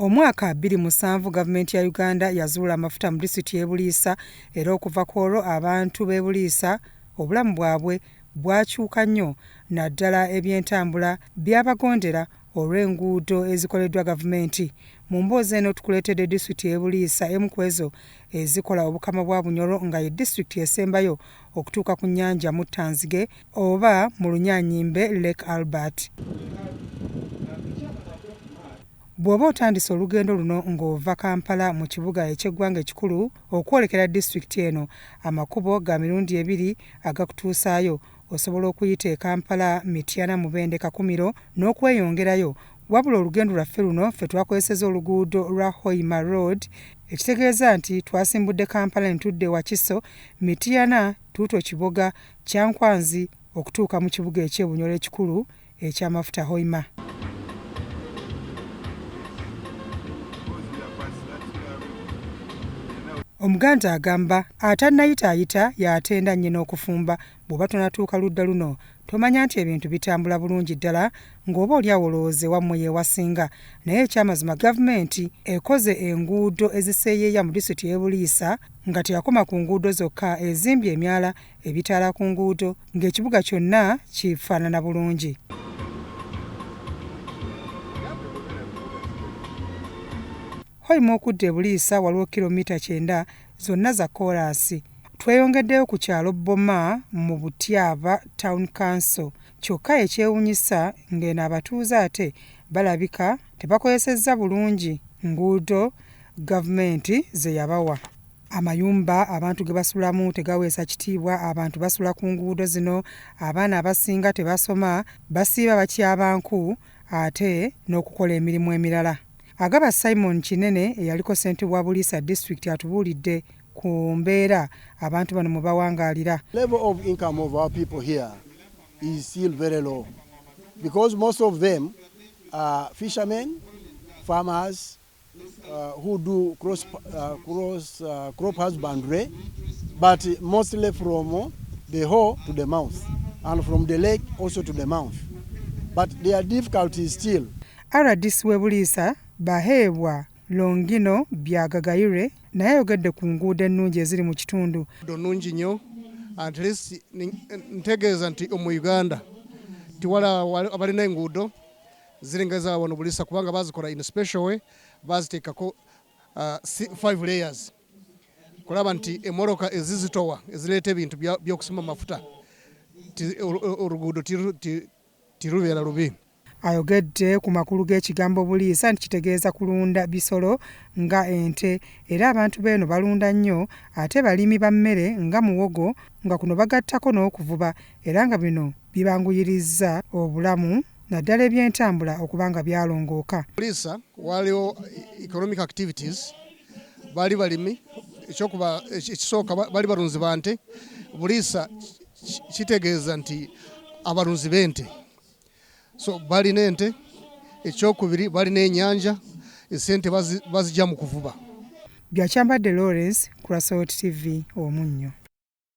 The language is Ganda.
Omwaka 2007 gavumenti ya Uganda yazuula amafuta mu disitulikiti y'e Buliisa era okuva ku olwo abantu b'e Buliisa obulamu bwabwe bwakyuka nnyo naddala ebyentambula byabagondera olw'enguudo ezikoleddwa gavumenti. Mu mboozi eno tukuleetedde disitulikiti y'e Buliisa emu ku ezo ezikola Obukama bwa Bunyoro nga ye disitulikiti esembayo okutuuka ku nnyanja Muttanzige oba mu Lunyanyimbe Lake Albert. Bw'oba otandise olugendo luno ng'ova Kampala mu kibuga eky'eggwanga ekikulu okwolekera disitulikiti eno, amakubo ga mirundi ebiri agakutuusaayo. Osobola okuyita e Kampala, Mityana, Mubende, Kakumiro n'okweyongerayo. Wabula olugendo lwaffe luno ffe twakozesezza oluguudo lwa Hoima Road ekitegeeza nti twasimbudde Kampala ne tudda e Wakiso, Mityana, Tuuto Kiboga, Kyankwanzi okutuuka mu kibuga eky'e Bunyoro ekikulu eky'amafuta Hoima. Omuganda agamba atannayitaayita y'atenda nnyina okufumba. Bw'oba tonatuuka ludda luno tomanya nti ebintu bitambula bulungi ddala ng'oba oli awo olowooza ewammwe y'ewasinga. Naye ekyamazima gavumenti ekoze enguudo eziseeyeeya mu disitulikiti y'e Buliisa nga teyakoma ku nguudo zokka ezimbye emyala ebitaala ku nguudo ng'ekibuga kyonna kifaanana bulungi. Hoima okudda e Buliisa waliwo kkiromita kyenda zonna za kkoolaasi. Tweyongeddeyo ku kyalo Boma mu Butyaba Town Council kyokka ekyewunyisa ng'eno abatuuze ate balabika tebakozesezza bulungi nguudo gavumenti ze yabawa. Amayumba abantu ge basulamu tegaweesa kitiibwa, abantu basula ku nguudo zino, abaana abasinga tebasoma, basiiba batyaba nku ate n'okukola emirimu emirala. Agaba Simon Kinene eyaliko ssentebe wa Buliisa disitulikiti atubuulidde ku mbeera abantu bano mwe bawangaalira. Level of income of our people here is still very low because most of them are fishermen, farmers who do cross crop husbandry, but mostly from the hoe to the mouth and from the lake also to the mouth. But there are difficulties still. RDC w'e Buliisa Baheebwa Longino Byagagayire naye ayogedde ku nguudo ennungi eziri mu kitundu. Nnungi nnyo, at least ntegeeza nti mu Uganda tiwali abalina enguudo ziringa eza wano Buliisa kubanga bazikola in special way, baziteekako five layers kulaba nti emmotoka ezizitowa ezireeta ebintu by'okusima amafuta oluguudo tirubeera lubi. Ayogedde ku makulu g'ekigambo Buliisa nti kitegeeza kulunda bisolo nga ente era abantu b'eno balunda nnyo ate balimi ba mmere nga muwogo nga kuno bagattako n'okuvuba era nga bino bibanguyirizza obulamu naddala ebyentambula okuba nga byalongooka. Buliisa waliwo economic activities, bali balimi, ekyokuba ekisooka bali balunzi ba nte. Buliisa kitegeeza nti abalunzi b'ente, so balina ente. Ekyokubiri balina ennyanja, esente bazijja mu kuvuba. Byakyambadde Lawrence ku Salt TV Omunnyo.